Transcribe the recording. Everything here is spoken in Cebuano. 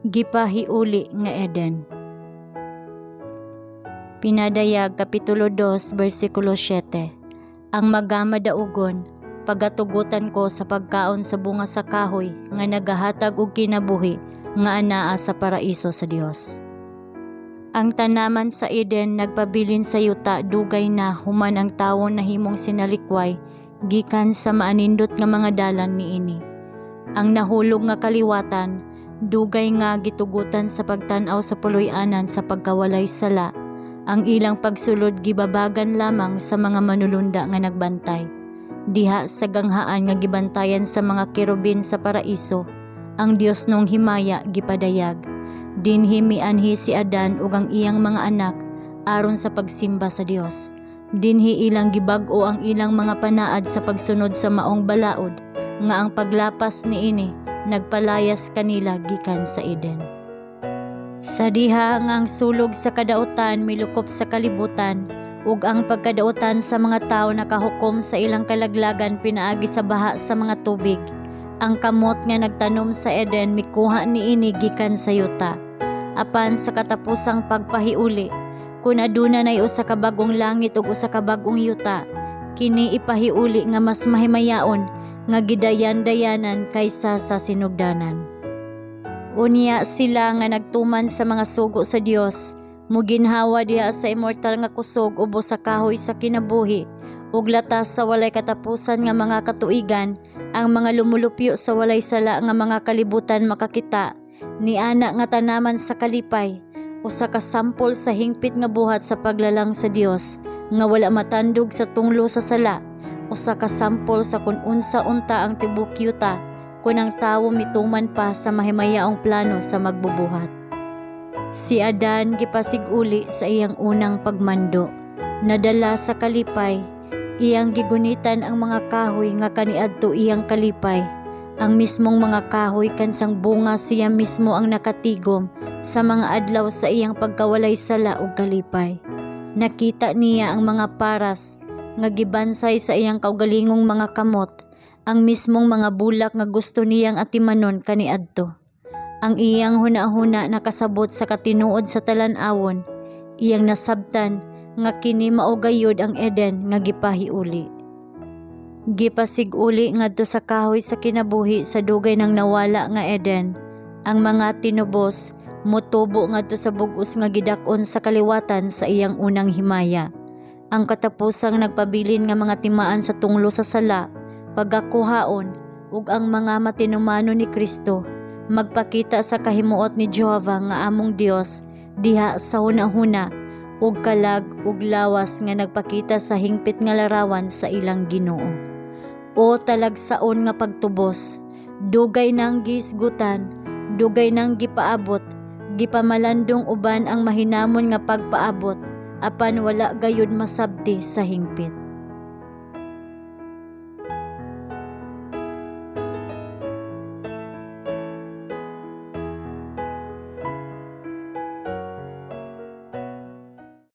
Gipahiuli nga Eden. Pinadayag Kapitulo 2 bersikulo 7. Ang magamadaugon, pagatugutan ko sa pagkaon sa bunga sa kahoy nga nagahatag og kinabuhi nga anaa sa paraiso sa Dios. Ang tanaman sa Eden nagpabilin sa yuta dugay na human ang tawo nahimong sinalikway gikan sa maanindot nga mga dalan niini. Ang nahulog nga kaliwatan dugay nga gitugutan sa pagtan-aw sa puloy-anan sa pagkawalay sala. Ang ilang pagsulod gibabagan lamang sa mga manulunda nga nagbantay. Diha sa ganghaan nga gibantayan sa mga kerubin sa paraiso, ang Diosnong himaya gipadayag. Dinhi mianhi si Adan ug ang iyang mga anak aron sa pagsimba sa Dios. Dinhi ilang gibag-o ang ilang mga panaad sa pagsunod sa maong balaod nga ang paglapas niini nagpalayas kanila gikan sa Eden. Sa diha nga ang sulog sa kadautan milukop sa kalibutan ug ang pagkadautan sa mga tawo nakahukom sa ilang kalaglagan pinaagi sa baha sa mga tubig, ang kamot nga nagtanom sa Eden mikuha niini gikan sa yuta. Apan sa katapusang pagpahiuli, kun aduna nay usa ka bag-ong langit ug usa ka bag-ong yuta, kini ipahiuli nga mas mahimayaon nga gidayan-dayanan kaysa sa sinugdanan. Unya sila nga nagtuman sa mga sugo sa Dios muginhawa diha sa immortal nga kusog ubos sa kahoy sa kinabuhi ug latas sa walay katapusan nga mga katuigan. Ang mga lumulupyo sa walay sala nga mga kalibutan makakita niana nga tanaman sa kalipay, usa ka sampol sa hingpit nga buhat sa paglalang sa Dios nga wala matandog sa tunglo sa sala, usa ka sampol sa kun unsa unta ang tibuok yuta kun ang tawo mituman pa sa mahimayaong plano sa Magbubuhat. Si Adan gipasig-uli sa iyang unang pagmando. Nadala sa kalipay, iyang gigunitan ang mga kahoy nga kaniadto iyang kalipay. Ang mismong mga kahoy kansang bunga siya mismo ang nakatigom sa mga adlaw sa iyang pagkawalay sala ug kalipay. Nakita niya ang mga paras nga gibansay sa iyang kaugalingong mga kamot, ang mismong mga bulak nga gusto niyang atimanon kaniadto. Ang iyang hunahuna nakasabot sa katinuod sa talan-awon, iyang nasabtan nga kini mao gayud ang Eden nga gipahiuli. Gipasiguli ngadto sa kahoy sa kinabuhi sa dugay nang nawala nga Eden. Ang mga tinubos motubo ngadto sa bug-os nga gidak-on sa kaliwatan sa iyang unang himaya. Ang katapusang nagpabilin nga mga timaan sa tunglo sa sala, pagakuhaon ug ang mga matinumanon ni Kristo magpakita sa kahimuot ni Jehova nga among Dios diha sa hunahuna ug kalag ug lawas nga nagpakita sa hingpit nga larawan sa ilang Ginoo. O talagsaon nga pagtubos, dugay nang gihisgutan, dugay nang gipaabot, gipamalandong uban ang mahinamon nga pagpaabot, apan wala gayud masabti sa hingpit.